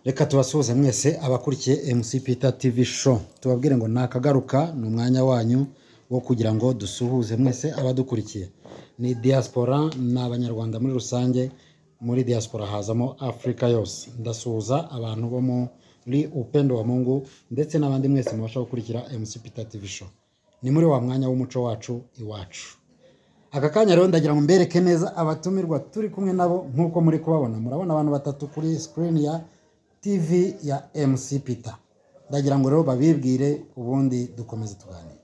Reka tubasuhuze mwese abakurikiye MC Peter TV Show, tubabwire ngo nakagaruka, ni umwanya wanyu wo kugira ngo dusuhuze mwese abadukurikiye. Ni diaspora, ni Abanyarwanda muri rusange, muri diaspora hazamo Afurika yose. Ndasuhuza abantu bo muri Upendo wa Mungu ndetse n'abandi mwese mubasha gukurikira MC Peter TV Show. Ni muri wa mwanya w'umuco wacu iwacu. Aka kanya rero ndagira ngo mbereke neza abatumirwa turi kumwe nabo nk'uko muri kubabona. Murabona abantu batatu kuri screen ya TV ya MC Peter. Ndagira ngo rero babibwire, ubundi dukomeze tuganire.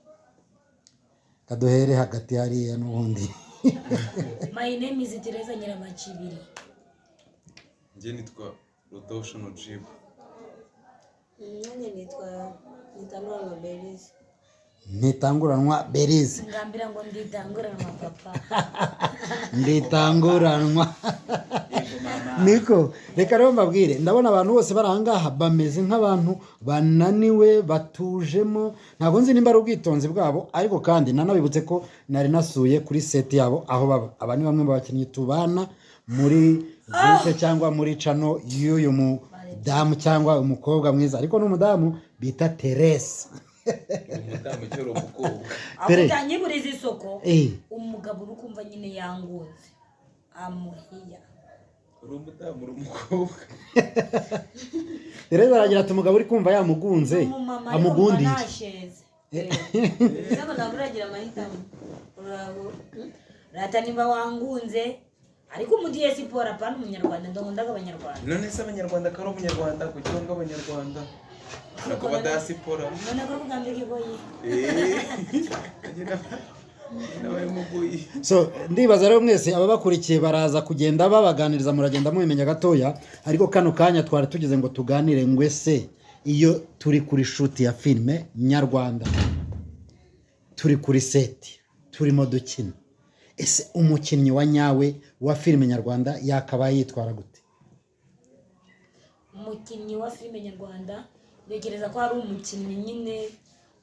Kaduhere hagati hariya n'ubundi. My name is Teresa Nyiramacibiri. Njye nitwa Rodosho Jibu. Nanjye nitwa Ntitanguranwa Berize. Ntitanguranwa Berize. Ngambira ngo nditanguranwa, papa. Nditanguranwa niko. Reka rero mbabwire, ndabona abantu bose bari ahangaha bameze nk'abantu bananiwe, batujemo. Ntabwo nzi nimba ari ubwitonzi bwabo, ariko kandi nanabibutse ko nari nasuye kuri set yabo aho baba. Aba ni bamwe mu bakinnyi tubana muri groupe cyangwa muri channel y'uyu mudamu cyangwa umukobwa mwiza, ariko n'umudamu bita Teresa. Umudamu ukiri umukobwa. Aho Tere. utanyiburiza isoko. Umugabo uri kumva nyine yangunze amuhiya. Uri umudamu, uri umukobwa. Teresa aragira ati umugabo uri kumva yamugunze Umumama ariko amugundire. mba nasheze. Ntabwo ntabwo uragira amahitamo, urabo. Rata niba wangunze, ariko umudiyasipora, apana umunyarwanda, ndahundaga Abanyarwanda. None se Abanyarwanda ko ari umunyarwanda, kuki wanga Abanyarwanda nako badasipora? None ko kugambira ikigoyi. Nabaye muguyi. So ndibaza rero mwese ababakurikiye baraza kugenda babaganiriza, muragenda mubimenya gatoya. Ariko kano kanya twari tugize ngo tuganire ngo ese iyo turi kuri shoot ya filime nyarwanda, turi kuri set, turimo dukina, ese umukinnyi wa nyawe wa filime nyarwanda yakabaye yitwara gute? Umukinnyi wa filime nyarwanda, ntekereza ko hari umukinnyi nyine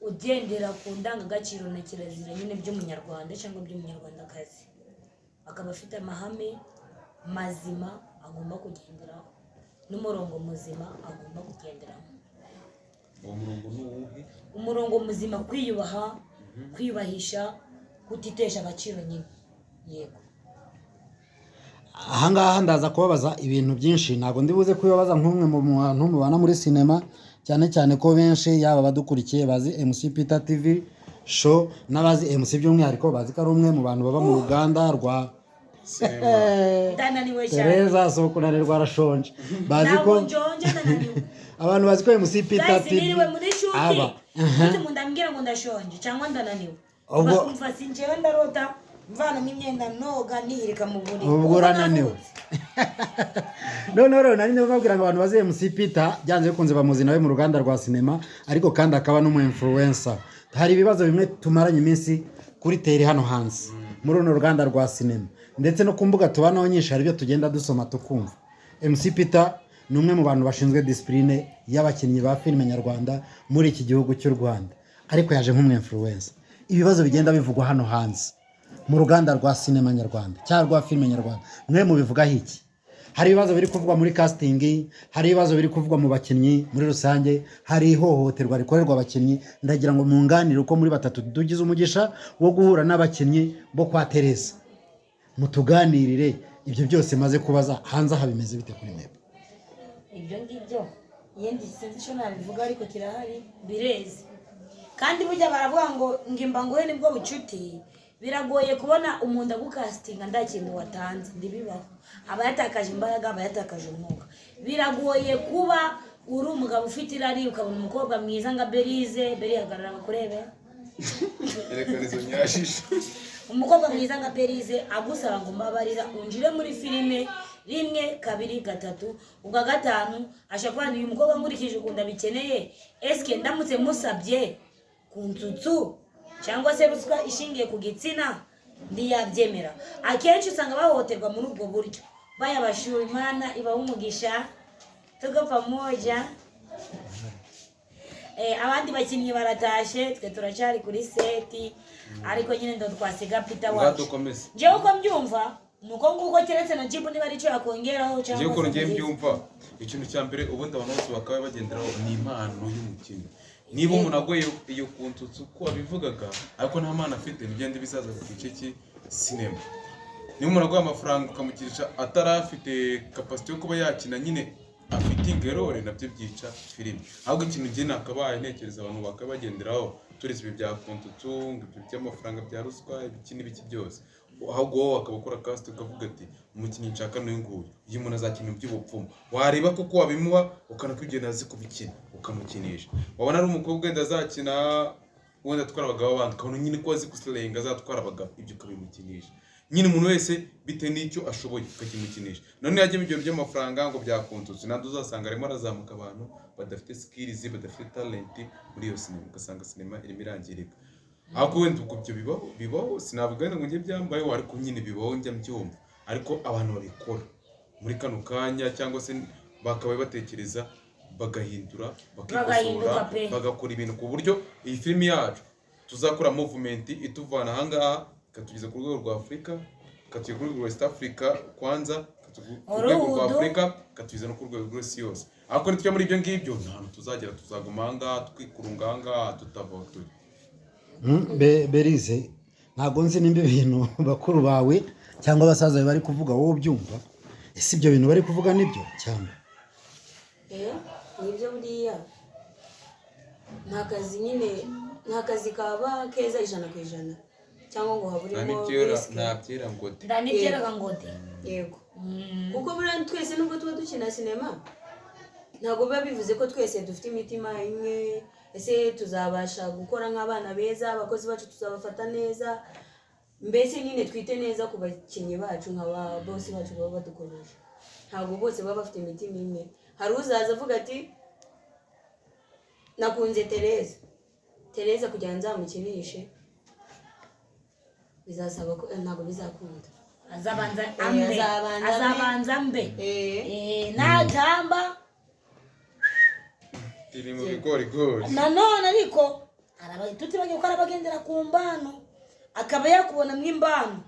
ugendera ku ndangagaciro na kirazira nyine by'Umunyarwanda cyangwa by'Umunyarwandakazi, akaba afite amahame mazima agomba kugenderaho n'umurongo muzima agomba kugenderamo. Uwo murongo ni uwuhe? Umurongo muzima: kwiyubaha, kwiyubahisha, kutitesha agaciro nyine, yego. Ahangaha ndaza kubabaza ibintu byinshi. Ntabwo ndi buze kubibabaza nk'umwe mu bantu mubana muri sinema, cyane cyane ko benshi, yaba abadukurikiye bazi MC Peter TV Show n'abazi MC by'umwihariko, bazi ko ari umwe mu bantu baba mu ruganda rwa Sinema. Ndananiwe cyane. Tereza si ukunanirwa, arashonje. Bazi ko Ntabwo njonje, ndananiwe. Abantu bazi ko MC Peter Guys, TV niriwe muri shoot. aba Ufite umuntu ambwira ngo ndashonje cyangwa ndananiwe, bakumva si njyewe, ndarota mvanamo imyenda, noga, nihirika mu buriri. Ubwo Ubwo urananiwe. navutse. Noneho rero nari ndimo ngo abantu bazi MC Peter byanze bikunze bamuzi nawe mu ruganda rwa sinema, ariko kandi akaba n'umu influencer. Hari ibibazo bimwe tumaranye iminsi kuri terrain hano hanze muri runo ruganda rwa sinema ndetse no ku mbuga tubanaho nyinshi, hari ibyo tugenda dusoma tukumva. MC Peter ni umwe mu bantu bashinzwe discipline y'abakinnyi ba filime nyarwanda muri iki gihugu cy'u Rwanda, ariko yaje nk'umu influencer. Ibibazo bigenda bivugwa hano hanze mu ruganda rwa sinema nyarwanda cyangwa rwa filime nyarwanda, mwe mubivugaho iki? Hari ibibazo biri kuvugwa muri casting, hari ibibazo biri kuvugwa mu bakinnyi muri rusange, hari ihohoterwa rikorerwa abakinnyi. Ndagira ngo munganire uko muri batatu. Tugize umugisha wo guhura n'abakinnyi bo kwa Teresa, mutuganirire ibyo byose maze kubaza. Hanze aha bimeze bite kuri mwebwe? Ibyo ngibyo Yenda sinzi icyo nabivuga, ariko kirahari. Bireze kandi burya baravuga ngo ngimba nguhe nibwo bucuti. Biragoye kubona umuntu agukasitinga nta kintu watanze, ntibibaho. Aba yatakaje imbaraga, aba yatakaje umwuka. Biragoye kuba uri umugabo ufite irari, ukabona umukobwa mwiza nka Berize. Beri, hagarara bakurebe. Erekana izo nyashisho. Umukobwa mwiza nka Berize agusaba ngo mbabarira unjire muri filime rimwe, kabiri, gatatu, ubwa gatanu ashobora kuba uyu mukobwa nkurikije ukuntu abikeneye, esike ndamutse musabye ku nsutsu cyangwa se ruswa ishingiye ku gitsina ntiyabyemera? Akenshi usanga bahohoterwa muri ubwo buryo. Bayabashura, Imana ibaha umugisha, tuko pamoja. Abandi bakinnyi baratashe, twe turacyari kuri set, ariko nyine ndo twasiga Peter wacu. Ngadukomeze. Njyewe uko mbyumva Nuko nguko, keretse na Jibu niba aricyo yakongeraho Ngewe cyangwa ukuntu se ngiye Berize. mbyumva, ikintu cya mbere ubundi abantu bose bakaba bagenderaho ni impano y'umukinnyi. Niba umuntu agoye iyo ku nsutsu uko wabivugaga, ariko nta mpano afite, nibyo bizaza ku gice cy'sinema. Niba umuntu aguha amafaranga ukamukinisha atarafite capacité yo kuba yakina nyine afite ingerore, nabyo byica filime. Ahubwo ikintu njye nakabaye ntekereza abantu bakaba bagenderaho, turetse ibi bya kontutsu, ngo ibyo by'amafaranga bya ruswa, ibiki n'ibiki byose, ahubwo wowe wakaba ukora cast ukavuga ati: "Umukinnyi nshaka n'uyu nguyu, uyu muntu azakina iby'ubupfumu." Wareba koko wabimuha, ukanakwigenda azi kubikina, ukamukinisha. Wabona ari umukobwa wenda azakina wenda atwara abagabo b'abandi, ukabona nyine ko azi gusirenga azatwara abagabo, ibyo ukabimukinisha. Nyine umuntu wese bitewe n'icyo ashoboye ukakimukinisha. None yajya ibyo by'amafaranga ngo byakuntutse, ntabwo uzasanga arimo arazamuka abantu badafite skills, badafite talent muri iyo sinema, ugasanga sinema irimo irangirika. Ariko wenda ubwo ibyo bibaho, bibaho, sinavuga wenda ngo njye byambayeho, ariko nyine bibaho, njya mbyumva. Ariko abantu babikora muri kano kanya cyangwa se bakabaye batekereza bagahindura, bakikosora, Bagahinduka pe. bagakora ibintu ku buryo iyi filimi yacu tuzakora movement ituvana ahangaha ikatugeza ku rwego rwa Afurika, ikatugeza ku rwego rwa East Africa kwanza, ikatugeza ku rwego rwa Hollywood. Afurika, ikatugeza no ku rwego rw'isi yose. Ariko nitujya muri ibyo ngibyo, nta hantu tuzagera, tuzaguma ahangaha twikurunga ahangaha tutava aho turi. Berize, ntabwo nzi nimba ibintu bakuru bawe cyangwa abasaza bawe bari kuvuga wowe ubyumva. Ese ibyo bintu bari kuvuga nibyo cyangwa? Eh, nibyo. Buriya nta kazi nyine, nta kazi kaba keza 100% cyangwa ngo Nta haburemo n'ibyera, risk. nta byera ngo de. Ndanibyeraga ngo de. Yego, kuko buriya twese nubwo tuba dukina sinema, ntabwo biba bivuze ko twese dufite imitima imwe. Ese tuzabasha gukora nk'abana beza? Abakozi bacu tuzabafata neza? Mbese nyine twite neza ku bakinnyi bacu nka ba boss bacu baba badukoresha. Ntabwo bose baba bafite imitima imwe. Hari uzaza avuga ati: "Nakunze Tereza, Tereza kugira ngo nzamukinishe bizasaba ko ntabwo bizakunda." Azabanza Eh, ambe. azabanza ambe. Azabanza mbe. Eh. Eh, natamba. Iri mu bigorigori. Nanone ariko tutibagiwe ko arabagendera ku mbano, akaba yakubonamo imbano.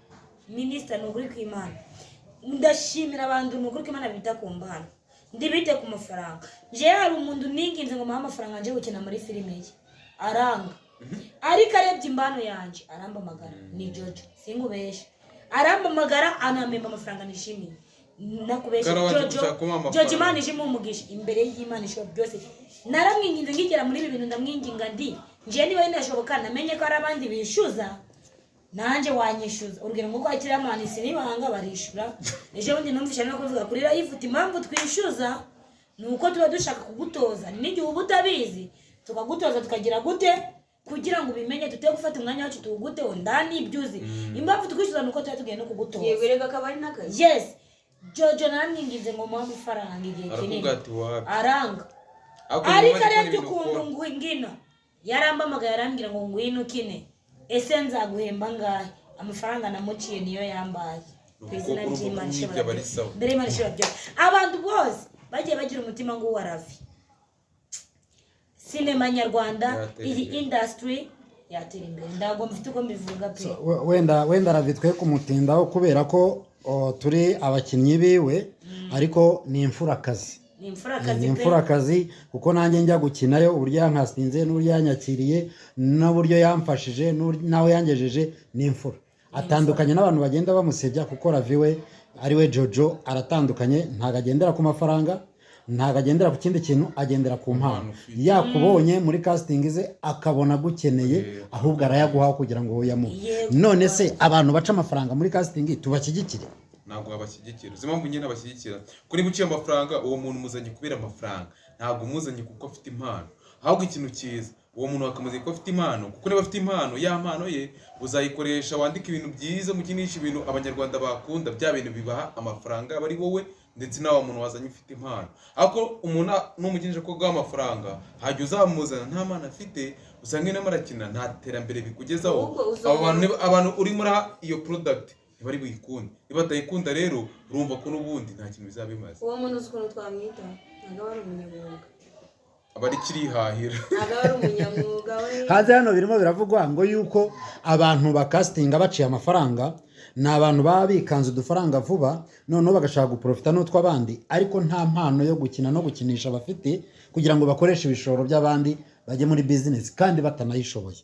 Minisita, ni ukuri kw'Imana, ndashimira abantu, ni ukuri kw'Imana, bita ku mbano, ndibite ku mafaranga. Njyewe hari umuntu ninginze ngo muhe amafaranga nje gukina muri filime ye, aranga. Ariko arebye imbano yanjye arambamagara. Ni Jojo, singubeshe, arambamagara anampemba amafaranga nishimiye. Nakubeshe. Karabanje Jojo, gushaka kumuha amafaranga. Jojo, Imana ije umugisha imbere y'Imana ishobora byose. Naramwinginze ngigera muri ibi bintu, ndamwinginga ndi njye niba binashoboka namenye ko hari abandi bishyuza, nanjye wanyishyuza. Urugero nko kwa Kiramani sinibanga barishura. Ejo bundi numvise no kuvuga kuri live uti impamvu twishyuza ni uko tuba dushaka kugutoza, n'igihe uba utabizi tukagutoza, tukagira gute kugira ngo ubimenye, tute gufata umwanya wacu tuwuguteho ndani ibyo uzi. Impamvu twishyuza ni uko tuba tugiye no kugutoza. Yego, reka akaba ari n'akazi. Yes, Jojo naramwinginze ngo muhe amafaranga igihe kinini. Arakubwira ati wapi. Aranga. Ariko ariko nyuma arebye ibintu ukuntu ukora. ngwino, yarambamagaye arambwira ngo ngwino ukine, ese nzaguhemba angahe? Amafaranga namuciye niyo yambaye. Ku izina Urumva ko ry'Imana n'ibyo ishobora aba ari byose. sawa. Mbere y'Imana ishobora byose, abantu bose bagiye bagira umutima nguwo Ravi, sinema nyarwanda Yatera iyi imbere. industry yatera imbere. Ntabwo mfite uko mbivuga pe. So, wenda Ravi twe kumutindaho kubera ko turi abakinnyi biwe, ariko ni imfurakazi. Ni imfurakazi Ni pe. imfurakazi, kuko nanjye njya gukinayo, uburyo yankastinze n'uburyo yanyakiriye n'uburyo yamfashije n'aho yangejeje, ni imfura. Atandukanye n'abantu bagenda bamusebya, kuko Ravi we, ari we Jojo, aratandukanye. Ntabwo agendera ku mafaranga, ntabwo agendera ku kindi kintu, agendera ku mpano. Yakubonye muri casting ze akabona agukeneye, ahubwo arayaguha kugira ngo uyamuhe. Yego. None se abantu baca amafaranga muri casting tubashyigikire? Ntabwo babashyigikira. Uzi impamvu nyine abashyigikira? Ko niba uciye amafaranga, uwo muntu umuzanye kubera amafaranga, ntabwo umuzanye kuko afite impano. Ahubwo ikintu cyiza, uwo muntu bakamuzanye kuko afite impano, kuko niba afite impano, ya mpano ye uzayikoresha wandike ibintu byiza, mukinisha ibintu Abanyarwanda bakunda, bya bintu bibaha amafaranga, aba ari wowe ndetse na wa muntu wazanye ufite impano. Ariko umuntu numukinisha ko guha amafaranga, hajya uzamuzana nta mpano afite, usanga iyo arakina nta terambere bikugezaho. Ahubwo Abo bantu abantu urimo uraha iyo product ntibari buyikunde. Niba batayikunda rero, urumva ko n'ubundi nta kintu bizaba bimaze. Uwo muntu uzi ukuntu twamwita? Ntabwo aba ari umunyamwuga. Aba ari kirihahira. Ntabwo aba ari umunyamwuga we. Hanze hano birimo biravugwa ngo yuko abantu bakasitinga baciye amafaranga. Ni abantu baba bikanze udufaranga vuba, noneho bagashaka guprofita n'utw'abandi, ariko nta mpano yo gukina no gukinisha bafite kugira ngo bakoreshe ibishoro by'abandi bajye muri bizinesi kandi batanayishoboye.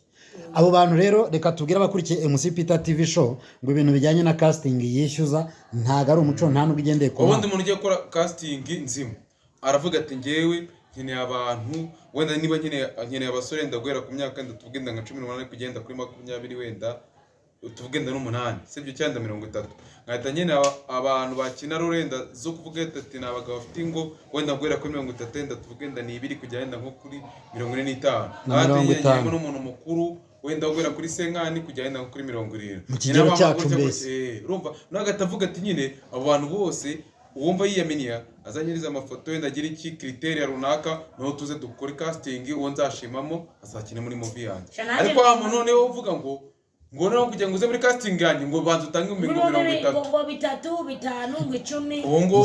Abo bantu rero, reka tubwire abakurikiye MC Peter TV Show ngo ibintu bijyanye na casting yishyuza ntabwo ari umuco, nta nubwo igendeye ku Ubundi mpano. umuntu ugiye gukora casting nzima aravuga ati: "Ngewe nkeneye abantu, wenda niba nkeneye abasore, wenda guhera ku myaka, wenda tuvuge wenda nka 18 kugenda kuri 20, wenda tuvuge wenda n'umunani, sibyo, cyangwa 30, nkahita nkeneye abantu bakina role wenda zo kuvuga ati ni abagabo bafite ingo, wenda guhera kuri 30, wenda tuvuge wenda ni ibiri kugera wenda nko kuri 45." Na Nkahita 50. nkeneyemo n'umuntu mukuru, wenda guhera kuri 50 kugera wenda nko kuri 70. Mu kigero Nkeneye cyacu gutya mbese. gutya. Urumva nawe agahita avuga ati nyine abo bantu bose uwumva yiyaminiya azanyiriza amafoto, wenda agira iki critère runaka, noneho tuze dukore casting, uwo nzashimamo azakina muri movie yanjye. Sha nanjye Ariko wa muntu noneho uvuga ngo noneho kugira ngo uze muri casting yanjye ngo banza utange ibihumbi ngo 30, ngo bitatu, bitanu, ngo 10. Uwo ngo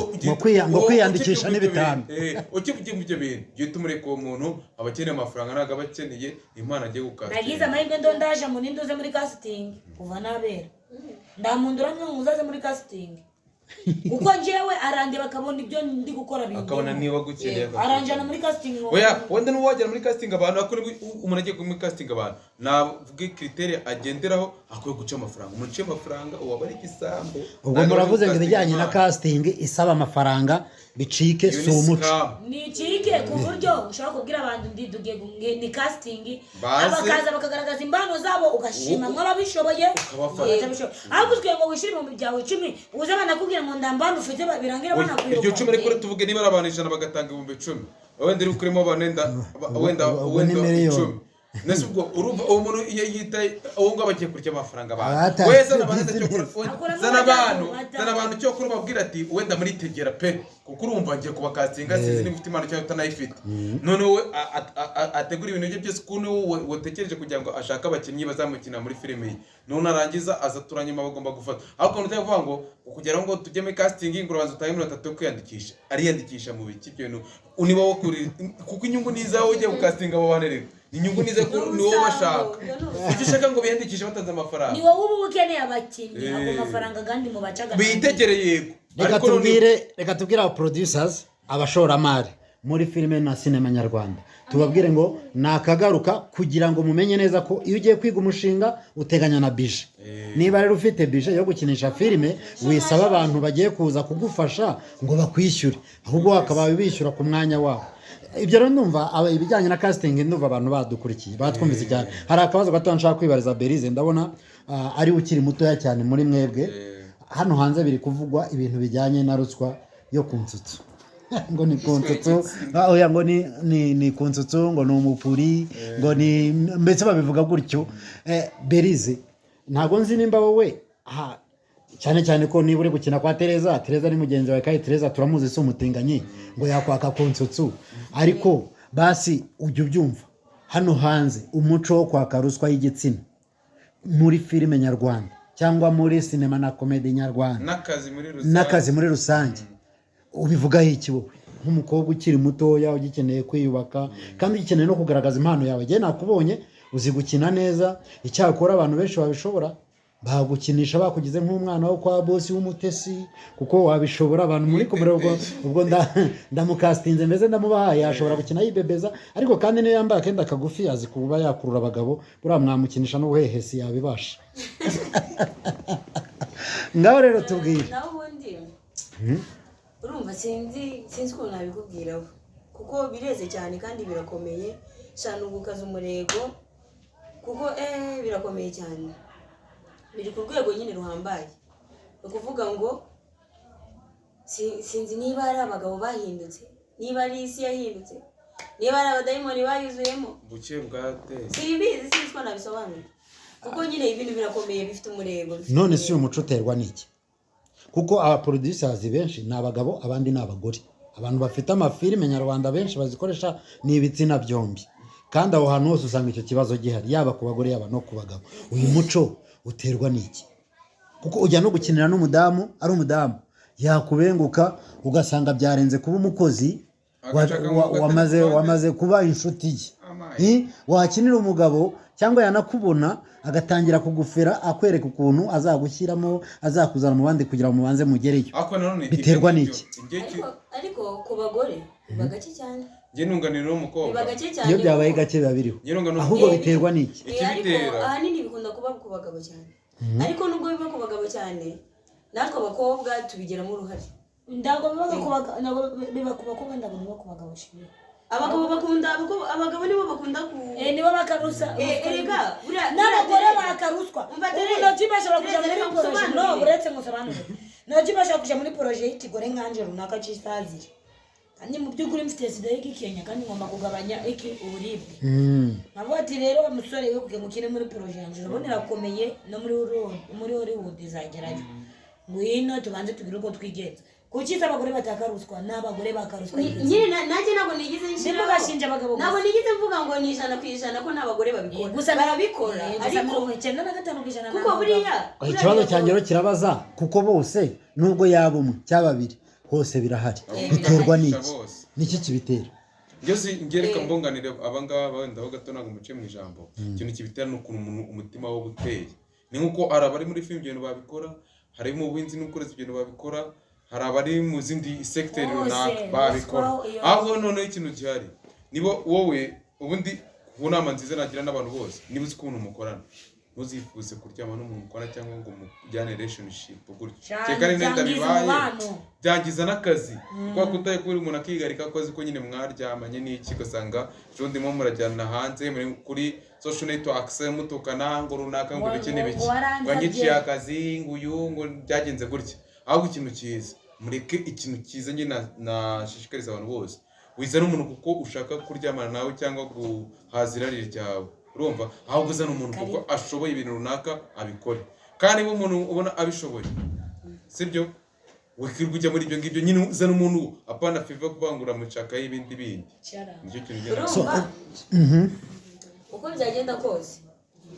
Ngo kwiyandikisha ni ukivuga ibyo 5. bintu, ukivuga ibyo bintu, jya uhita umureka. Uwo muntu aba akeneye amafaranga, ntabwo aba akeneye impano agiye Nagize gukastinga. amahirwe ndo ndaje mu ninde uze muri casting kuva nabera ndamundura mwe muzaze muri casting, kuko njyewe arandeba akabona ibyo ndi gukora bindimo. Akabona niba agukeneye. Aranjana muri casting ngo Oya, wenda n'uwo wagera muri casting abantu, ariko niba umuntu agiye muri casting abantu navuge critère agenderaho, akwiye guca amafaranga. Umuntu uciye amafaranga uwo aba ari igisambo. Ubwo Ntabwo muravuze ari ngo ibijyanye na casting. casting isaba amafaranga bicike, Iyo si ni umuco. scam. Ni ikike ku buryo ushobora kubwira abantu ndi tugiye ni casting, Baze. abakaza bakagaragaza impano zabo, ugashima mw'ababishoboye, Ukabafata. abatabishoboye. Ariko usigaye ngo wishyure 10,000 byawe uze banakubwira ngo ndambana ufite, birangira banakwiruka. Iryo cumi, ariko tuvuge niba ari abantu 100 bagatanga 10,000, wenda uri kurimo abantu wenda Ubwo ni wenda miliyoni. 10. Nese ubwo urumva uwo muntu iyo yita uwo ngabo agiye kurya amafaranga abantu. Abatanze We zana abantu cyo business. Akuramo zana abantu batanu, zana abantu cyo kuri babwira ati wenda muritegera pe, kuko urumva ngiye kubakastinga, sinzi niba ufite impano cyangwa utanayifite. Noneho we ategura ibintu bye byose ukuntu wowe watekereje kugira ngo ashake abakinnyi bazamukina muri filime ye, none arangiza aza turanyuma bagomba gufata. Ariko ukuntu utavuga ngo kugira ngo tujye muri casting ngo urabanza utange 30 yo kwiyandikisha, ariyandikisha mu biki? Ibyo bintu niba wakuri kuko inyungu ni izawe ugiye gukastinga abo bantu rero, inyungu ni izawe, ni wowe bashaka. Icyo ushaka ngo biyandikishe batanze amafaranga. Ni wowe uba ukeneye abakinnyi, ako mafaranga kandi mu bacaga. Bitegere, yego. Reka Ariko noneho- tubwire aba producers, abashoramari muri filime na sinema nyarwanda, tubabwire ngo nakagaruka kugira ngo mumenye neza ko iyo ugiye kwiga umushinga uteganya na budget. Niba rero ufite budget yo gukinisha filime, wisaba abantu bagiye kuza kugufasha ngo bakwishyure, ahubwo wakabaye bishyura ku mwanya wabo. Ibyo rero ndumva ibijyanye na casting, ndumva abantu badukurikiye batwumvise cyane. Hari akabazo gato nshaka kwibariza Berize. Ndabona ari we ukiri mutoya cyane muri mwebwe. Hano hanze biri kuvugwa ibintu bijyanye na ruswa yo ku nsutsu, ngo ni ku nsutsu, oya, ngo ni ku nsutsu, ngo ni umupuri, ngo ni mbese babivuga gutyo. Berize, ntabwo nzi nimba wowe cyane cyane ko niba uri gukina kwa Tereza, Tereza ni mugenzi wawe, kandi Tereza turamuzi si umutinganyi ngo yakwaka ku nsutsu, ariko basi ujya ubyumva hano hanze umuco wo kwaka ruswa y'igitsina muri filime nyarwanda cyangwa muri sinema na comedy nyarwanda N'akazi muri rusange. N'akazi muri rusange, ubivugaho iki wowe nk'umukobwa ukiri mutoya ugikeneye kwiyubaka kandi ugikeneye no kugaragaza impano yawe? Njye nakubonye uzi gukina neza. Icyakora abantu benshi babishobora bagukinisha bakugize nk'umwana wo kwa bosi w'umutesi, kuko wabishobora. Abantu muri kumwe ubwo ndamukasitinze mbese ndamubahaye, yashobora gukina yibebeza, ariko kandi niyo yambaye akenda kagufi azi kuba yakurura abagabo. Buriya mwamukinisha n'ubuhehesi yabibasha. Ngaho rero tubwire. Naho ubundi urumva sinzi ukuntu nabikubwiraho, kuko bireze cyane kandi birakomeye cyane ugukaza umurego, kuko birakomeye cyane, biri ku rwego nyine ruhambaye. Ni ukuvuga ngo sinzi niba ari abagabo bahindutse, niba ari isi yahindutse, niba ari abadayimoni bayuzuyemo. Buke bwateye. Simbizi, sinzi ko nabisobanura, kuko nyine ibintu birakomeye, bifite umurego, bifite None si uyu umurego. muco uterwa n'iki? Kuko aba producers benshi ni abagabo, abandi ni abagore. Abantu bafite amafilime nyarwanda benshi bazikoresha ni ibitsina byombi, kandi aho hantu hose usanga icyo kibazo gihari, yaba ku bagore, yaba no ku bagabo. Uyu muco uterwa n'iki? Kuko ujya no gukinira n'umudamu, ari umudamu yakubenguka ugasanga byarenze kuba umukozi Agashaka ngo wamaze gatatu wamaze kuba inshuti ye. Amaye. Wakinira umugabo. Cyangwa yanakubona agatangira kugufera, akwereka ukuntu azagushyiramo, azakuzana mu bandi kugira ngo mubanze mugereyo. Ariko nanone ibyo Biterwa ngibyo, n'iki? njye Ariko ku bagore biba gake cyane. Njye nunganira n'umukobwa. Biba gake cyane. Iyo byabaye gake biba biriho. Njye nunganira Ahubwo n'umukobwa. biterwa n'iki? Ariko Ikibitera. ahanini bikunda kuba ku bagabo cyane, ariko nubwo biba ku bagabo cyane, natwe abakobwa tubigiramo uruhare. Ntabwo biba ku ntabwo biba ku bakobwa, ntabwo biba ku bagabo shimwe. Abagabo bakunda abagabo nibo bakunda ku Nibo bakarusa. Erega N'abagore buriya bakaruswa. Umva, Ubu Tereza, Najib ashobora kuja Tereza, muri reka projet, no ngusobanurire. uretse ngusobanurire, Najib ashobora kuja muri projet y'ikigore nkanje runaka cy'isazire, kandi mu by'ukuri mfite sida y'igikenya, kandi ngomba kugabanya iki uburibwe. Nkavuga ati: "Rero musore we, kugira ngo ukine muri projet yanjye, urabona irakomeye, no muri Hollywood izagerayo, ngwino tubanze tugire uko twigenza." Kuki se abagore batakaruswa? N'abagore bakaruswa. Nyine nanjye ntabwo nigeze nshyiraho. Ntimugashinje abagabo gusa. Ntabwo nigeze mvuga ngo ni 100% ko nta bagore babikora. Gusa Barabikora, gusa ariko 95% kuko ni abagabo. Buriya Ikibazo cyanjye rero kirabaza, kuko bose, nubwo yaba umwe cyangwa babiri, hose birahari. Biterwa n'iki? Bose. Niki kibitera? Njye si ngereka mbunganire abangaba wenda ho gato, ntabwo muce mu ijambo. Ikintu kibitera ni ukuntu umuntu umutima we uba uteye. Ni nk'uko hari abari muri filime ibintu babikora, hari mu buhinzi n'ubworozi ibintu babikora, hari abari mu zindi segiteri Bose, runaka babikora. ruswa Ahubwo noneho ikintu gihari, niba wowe ubundi ku nama nziza nagira n'abantu bose, niba uzi ko umuntu mukorana, ntuzifuze kuryama n'umuntu mukorana cyangwa ngo mujyane relationship gutyo. Cyane, Kereka ari wenda byangiza bibaye umubano. Byangiza n'akazi, kubera ko utaye kubera umuntu akigarika ko azi ko nyine mwaryamanye n'iki, ugasanga ejo bundi mo murajyana hanze muri kuri social networks mutukana ngo runaka ngo Ngo- ibiki n'ibiki, ngo waransabye. ngo anyiciye akazi, ngo uyu ngo byagenze gutya. Ahubwo ikintu cyiza, mureke, ikintu cyiza njye nashishikariza abantu bose, wizana umuntu kuko ushaka kuryamana nawe cyangwa guhaza irari ryawe, urumva? Ahubwo uzana umuntu kuko ashoboye ibintu runaka, abikore. Kandi niba umuntu ubona abishoboye, sibyo, wikirirwa ujya muri ibyo ngibyo nyine. Uzana umuntu, apana fiva kuvuga ngo uramushakaho ibindi bindi. Shut up. Nicyo kintu ngenda. Urumva, uko byagenda kose,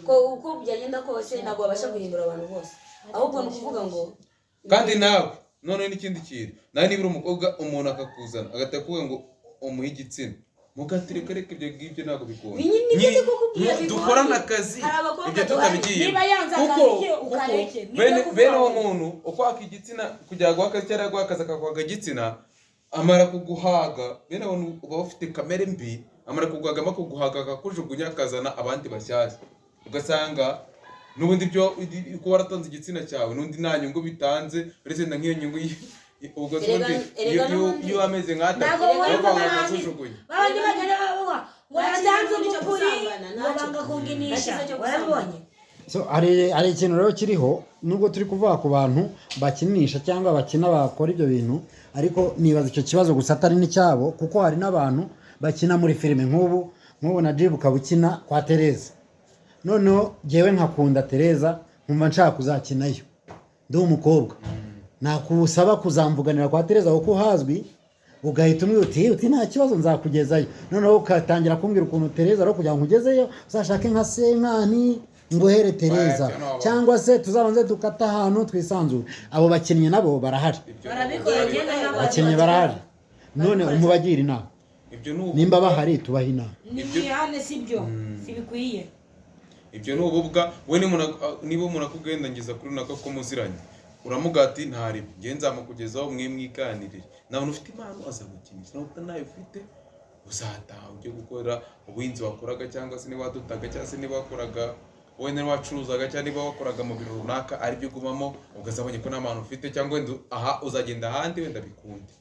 ko uko byagenda kose ntabwo wabasha guhindura abantu bose, ahubwo ni ukuvuga ngo Kandi nawe noneho n'ikindi kintu, nawe niba uri umukobwa, umuntu akakuzana agahita kuvuga ngo umuhe igitsina, mugatereka reka, ibyo ngibyo ntabwo bikunda. Nibyo ndi kukubwira, bigoye. Dukorane akazi, Hari abakobwa ibyo duhari. tutabigiyemo. Niba yanze akazi Kuko ke, ukareke. kuko Nibyo kuvuga bene uwo ngo- muntu ukwaka igitsina kugira ngo akazi cyangwa aguhe akazi, akakwaka igitsina, amara kuguhaga, bene abo uba bafite kamere mbi, amara kuguhaga, amara kuguhaga akakujugunya, akazana abandi bashyashya, ugasanga n'ubundi ibyo kuba waratanze igitsina cyawe n'undi nta nyungu bitanze, uretse na nk'iyo nyungu ubwo Erega- ubundi erega n'ubundi- iyo ameze nk'atatu Ntabwo ariko wumva bakakujugunya. Babandi bagenda bavuga ngo Nta yatanze cyiza cyo umupuri, gusambana, ngo ntacyo. banga kunginisha. Nta cyiza cyo gusambana. Warabibonye? So, hari ikintu rero kiriho, nubwo turi kuvuga ku bantu bakinisha cyangwa bakina bakora ibyo bintu, ariko nibaza icyo kibazo gusa atari n'icyabo, kuko hari n'abantu bakina muri filime. Nk'ubu Najib ukaba ukina kwa Tereza, noneho jyewe nkakunda Tereza, nkumva nshaka kuzakinayo, ndi umukobwa, nakusaba kuzamvuganira kwa Tereza kuko uhazwi, ugahita umwira uti "Nta kibazo, nzakugezayo." Noneho ugatangira kumbwira ukuntu Tereza rero kugira ngo nkugezeyo uzashake nka senkani nguhere Tereza, Oya, cyangwa se tuzabanze dukate ahantu twisanzure. Abo bakinnyi nabo barahari. Ibyo Barabikora, ni ngenda n'abantu Abakinnyi barahari. None umubagira inama? Ibyo ni ubu Nimba bahari, tubaha inama. Ni mwihane, sibyo, sibikwiye. Ibyo ni ububwa. We niba umuntu akubwiye kuri runaka ko muziranye, uramuga ati: "Ntaribi, ngewe nzamukugezaho, mwe mwiganirire." Nawe ufite impano azagukinisha, nawe nayo ufite uzataha ujye gukora ubuhinzi wakoraga, cyangwa se niba wadodaga, cyangwa se niba wakoraga wenda niba wacuruzaga, cyangwa niba wakoraga mu biro runaka, aribyo ugumamo, ukazabonye ko nta mpano ufite, cyangwa wenda aha uzagenda ahandi wenda bikunde.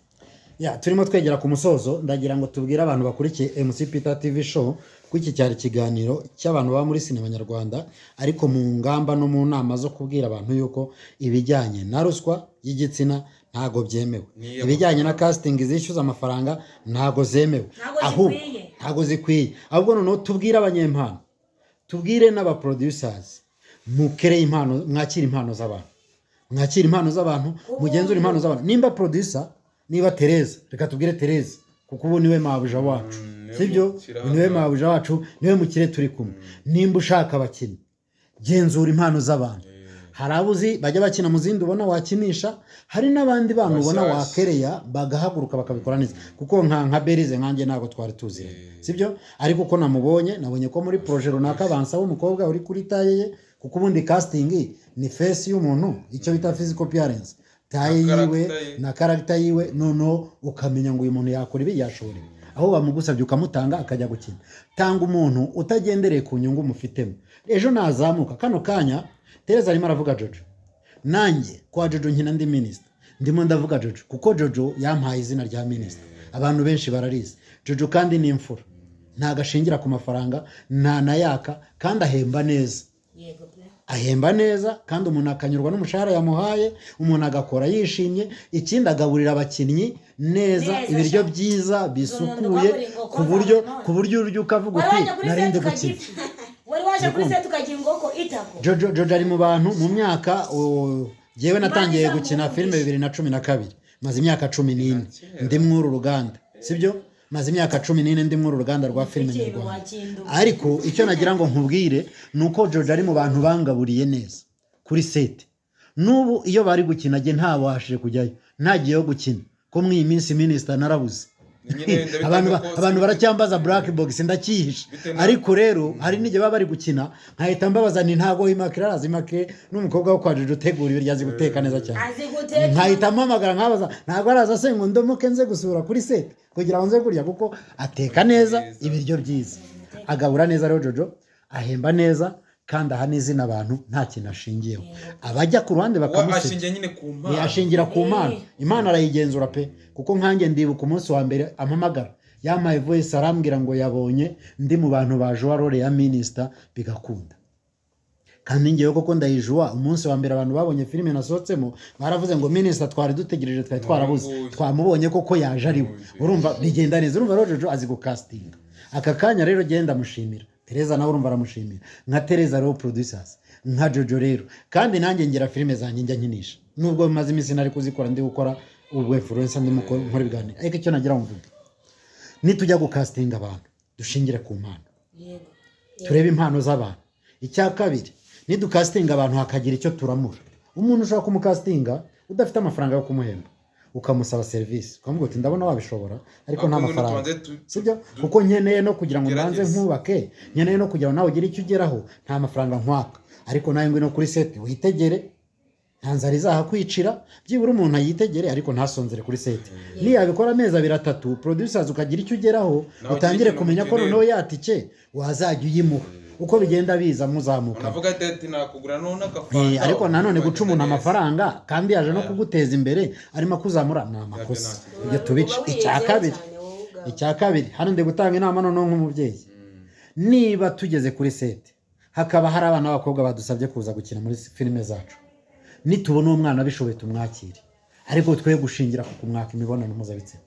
Ya, turimo twegera ku musozo. Ndagira ngo tubwire abantu bakurikiye MC Peter TV Show ko iki cyari ikiganiro cy'abantu baba muri sinema nyarwanda, ariko mu ngamba no mu nama zo kubwira abantu yuko ibijyanye na ruswa y'igitsina ntago byemewe, N'iyo ibijyanye na casting zishyuza amafaranga ntago zemewe. Ntago Ahubwo zikwiye. ntago zikwiye. Ahubwo noneho tubwire abanyempano, tubwire n'aba producers: mukereye impano, mwakire impano z'abantu, mwakire impano z'abantu, mugenzure impano z'abantu. Nimba producer, niba Tereza, reka tubwire Tereza kuko ubu niwe mabuja wacu. Niwe Sibyo? mukire Niwe hano. mabuja wacu, niwe mukire turi kumwe. Nimba ushaka abakinnyi, genzura impano z'abantu. Hari abo uzi bajya bakina mu zindi ubona wakinisha, hari n'abandi bana ubona Bashyashya. wakereya bagahaguruka bakabikora neza, kuko nka Berize nkanjye ntabwo twari tuziranye, sibyo? Ariko uko namubonye, nabonye ko muri projet runaka bansaba umukobwa uri kuri taille ye, kuko ubundi casting ni face y'umuntu, icyo bita physical appearance, taille Na yiwe character ye. na character yiwe, noneho ukamenya ngo uyu muntu yakora ibi, yashobora ibi. Aho bamugusabye ukamutanga akajya gukina. Tanga umuntu utagendereye ku nyungu mufitemo, ejo nazamuka. Kano kanya Tereza arimo aravuga Jojo, nanjye kwa Jojo nkina ndi minisita, ndimo ndavuga Jojo kuko Jojo yampaye izina rya minisita, abantu benshi bararizi. Jojo kandi ni imfura, ntago ashingira ku mafaranga, ntanayaka, kandi ahemba neza. Yego pe. Ahemba neza kandi umuntu akanyurwa n'umushahara yamuhaye, umuntu agakora yishimye. Ikindi, agaburira abakinnyi neza, Neza, ibiryo sha. byiza bisukuye, ugaburira inkoko ku buryo zawe. ku buryo urya ukavuga Wari uti waje kuri narindi set ukarya gukina. ifi, wari waje kuri set ukarya inkoko itako. Jojo ari mu bantu mu myaka jyewe natangiye Imana gukina izamuha filime umugisha. 2012, maze imyaka 14 ndi mw'uru ruganda, sibyo? Maze imyaka 14 ndi mw'uru ruganda rwa filime Ikintu nyarwanda. wakinduka. Ariko icyo nagira ngo nkubwire ni uko Jojo ari mu bantu bangaburiye neza kuri set. N'ubu iyo bari gukina, jye ntabashije kujyayo, ntagiyeyo gukina ko muri iyi minsi minisita narabuze. Nyine ndabitanga ko Abantu baracyambaza black box, ndacyihishe. Ariko rero hari n'igihe baba bari gukina nkahita mbabaza, ni ntabwo Imakire araza? Imakire n'umukobwa wo kwa Jojo utegura ibiryo, azi guteka neza cyane. Azi guteka. Nkahita mpamagara nkabaza, ntabwo araza se ngo ndomoke nze gusura kuri set kugira ngo nze kurya, kuko ateka neza Neza. ibiryo byiza, agabura neza. Rero Jojo ahemba neza kandi aha n'izina abantu nta kintu ashingiyeho, abajya ku ruhande Uwo bakamusebya. ashingiye nyine ku mpano. Ashingira ku mpano, impano arayigenzura pe, kuko nkanjye ndibuka umunsi wa mbere ampamagara, yampaye voice, arambwira ngo yabonye ndi mu bantu ba joua role ya minisita bigakunda, kandi ngewe koko ndayijuwa. Umunsi wa mbere abantu babonye filime nasohotsemo baravuze ngo minisita twari dutegereje, twari twarabuze, Nguyu. twamubonye koko, yaje ari we. Urumva bigenda neza. Urumva rero Jojo azi gukasitinga. Aka kanya rero genda amushimira, Tereza nawe urumva aramushimira, nka Tereza rero producers, nka Jojo rero. Kandi nanjye ngira filime zanjye njya nkinisha, nubwo maze iminsi ntari kuzikora, ndi gukora ubwo influencer, ndimo nkora ibiganiro. Ariko icyo nagira ngo mvuge, nitujya gukasitinga abantu dushingire ku mpano, Yego. turebe impano z'abantu. Icya kabiri, nidukasitinga abantu hakagira icyo turamura. Umuntu ushobora kumukasitinga udafite amafaranga yo kumuhemba, ukamusaba serivisi, ukamubwira uti ndabona wabishobora ariko nta Ahubwo ngwino mafaranga, tubanze sibyo? Kuko nkeneye no kugira ngo mbanze tugerageze. nkubake, nkeneye no kugira ngo nawe ugire icyo ugeraho, nta mafaranga nkwaka, ariko nawe ngwino kuri set witegere, nta nzara izahakwicira. Byibura umuntu ayitegere ariko ntasonzere kuri set. Niyabikora amezi abiri atatu, producers, ukagira icyo ugeraho, Nawe ugire utangire ikintu kumenya ko umugenera. noneho ya tike wazajya uyimuha uko bigenda biza muzamuka. Unavuga ati nakugura none agafanta. Ariko nanone guca umuntu Ukagenda neza. amafaranga kandi yaje no kuguteza imbere, arimo akuzamura, ni amakosa. Ibyo tubice. Uba Icya wiyiziho kabiri, cyane wowe ubwawe. icya kabiri, hano ndi gutanga inama noneho nk'umubyeyi. Niba tugeze kuri set hakaba hari abana b'abakobwa badusabye kuza gukina muri filime zacu, nitubona uwo mwana abishoboye tumwakire, ariko twe gushingira ku kumwaka imibonano mpuzabitsina,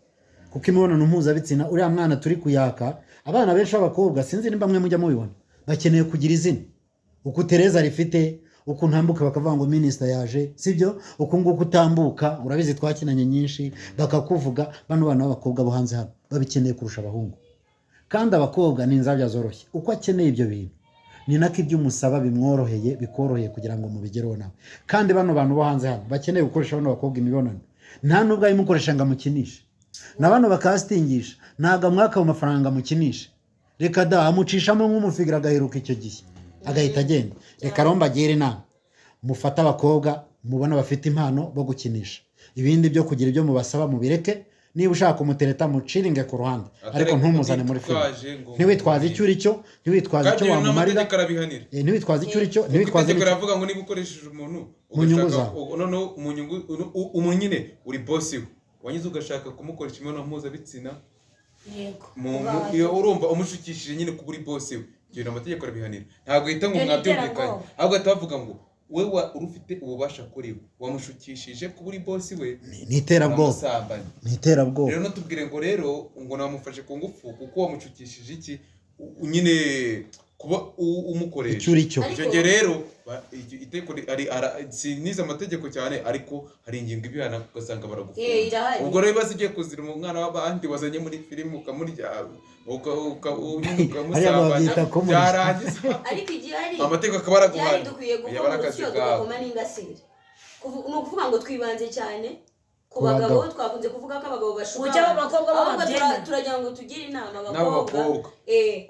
kuko imibonano mpuzabitsina uriya mwana turi kuyaka, abana benshi b'abakobwa, sinzi nimba mwe mujya mubibona, bakeneye kugira izina uku Tereza rifite, uku ntambuka bakavuga ngo minisita yaje, sibyo? Uku nguku utambuka, urabizi twakinanye nyinshi, bakakuvuga. Bano bana b'abakobwa bo hanze hano babikeneye kurusha abahungu, kandi abakobwa ni inzabya zoroshye. Uko akeneye ibyo bintu ni nako ibyo umusaba bimworoheye, bikoroheye kugira ngo mubigereho nawe. Kandi bano bantu bo hanze hano bakeneye gukoresha bano bakobwa imibonano, nta nubwo ayimukoresha ngo amukinishe, na bano bakasitingisha ntabwo amwaka ayo mafaranga amukinishe, reka da, amucishamo nk'umufigira agaheruka icyo gihe agahita agenda. Reka rero mbagire inama, mufate abakobwa mubona bafite impano bo gukinisha, ibindi byo kugira ibyo mubasaba mubireke. Niba ushaka kumutereta muciringe ku ruhande, ariko ntumuzane muri filime. Utitwaje ngo- Ntiwitwaze icyo uri cyo, ntiwitwaze Kandi icyo ibintu wamumarira. n'amategeko arabihanira. Ntiwitwaze icyo uri cyo, Kuko ntiwitwaze itegeko n'icyo riravuga ngo niba ukoresheje umuntu Mu nyungu ugashaka- zawe. Noneho mu nyungu umuntu nyine uri boss we, wanyuze ugashaka kumukoresha imibonano mpuzabitsina Yego. iyo urumva umushukishije nyine kuba uri boss we, ibyo bintu amategeko arabihanira. Ntabwo ahita ngo Ibyo ni mwabyumvikanye, iterabwoba. ahubwo ahita bavuga ngo we uri ufite ububasha kuri we, wamushukishije kuba uri boss we, Ni iterabwoba. uramusambanya. Ni iterabwoba. Rero ntutubwire ngo rero ngo namufashe ku ngufu, kuko wamushukishije iki nyine kuba umukoresha. Icyo uri cyo. Icyo gihe rero itegeko sinize amategeko cyane, ariko hari ingingo ibihana, ugasanga baragufunga. Eh, irahari. Ubwo rero ibibazo ugiye kuzira umwana w'abandi wazanye muri filime, ukamurya, Hariya ukamusambanya, babyita kumurya. byarangiza Ariko igihari, amategeko akaba igihari araguhana. dukwiye Yaba gukoma ari akazi urusyo, kawe. tugakoma n'ingasire. Ni ukuvuga ngo twibanze cyane ku Ku bagabo. bagabo. Twakunze kuvuga ko abagabo bashuka Kuki abo bakobwa bo ahubwo babyemera? Turagira ngo tugire inama N'abo abakobwa. bakobwa.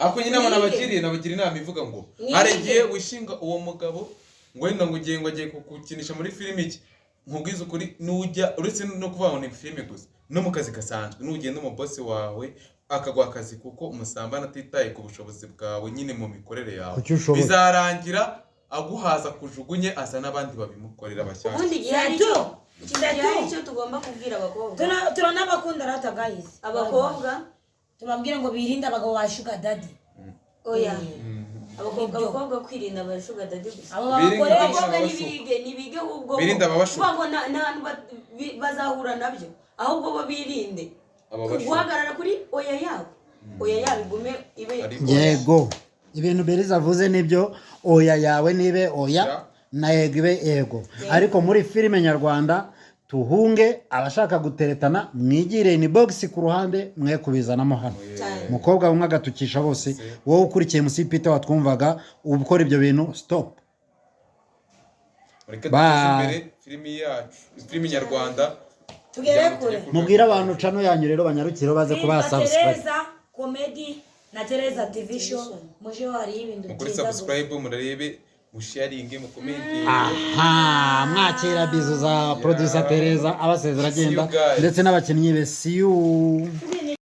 Ariko nyine inama Mwige. nabagiriye, nabagira inama ivuga ngo Mwige. hari igihe wishinga uwo mugabo ngo wenda ngo ugiye, ngo agiye kugukinisha muri filime iki, nkubwize ukuri, nujya, uretse no kuvuga ngo ni filime gusa, no mu kazi gasanzwe, nugenda umubosi wawe akaguha akazi kuko umusambana atitaye ku bushobozi bwawe nyine mu mikorere yawe, Ku cyo ushoboye. bizarangira aguhaza kujugunye, asa n'abandi babimukorera bashyashya. Ubundi igihari Setu. cyo, ikintu gihari Setu. cyo tugomba kubwira abakobwa, Turanabakunda rata guys. Abakobwa, Tubabwire ngo birinde abagabo ba sugar daddy. Oya, abakobwa, Nibyo. abakobwa kwirinda aba sugar daddy gusa. Abo Birinde babakoresha. Abakobwa ababashuka. nibige ahubwo Birinde ababashuka. kuvuga ngo nta hantu bazahura nabyo, ahubwo bo birinde Ababashuka. Guhagarara kuri oya yabo, oya yabo igume ibe Ariko- Yego, ibintu Beriza avuze nibyo. Oya yawe nibe oya, Ya. na yego ibe yego. Ariko muri filime nyarwanda tuhunge abashaka guteretana, mwigire ni box ku ruhande, mwe kubizanamo hano. Cyane. Umukobwa umwe agatukisha bose. Wowe ukurikiye MC Peter watwumvaga ukora ibyo bintu, stop. Mureke Bye. duteze imbere filimi yacu, filimi nyarwanda. Tugere kure. Mubwire abantu channel yanyu rero, banyarukire baze kuba Yitwa subscribe. Tereza Comedy na Tereza TV Show. Muje hariyo ibintu Mukore byiza gusa. subscribe, murarebe, musharinge, mukomentinge. Aha mwakira bizu za producer Tereza abasezera See you agenda guys. ndetse n'abakinnyi be. See you.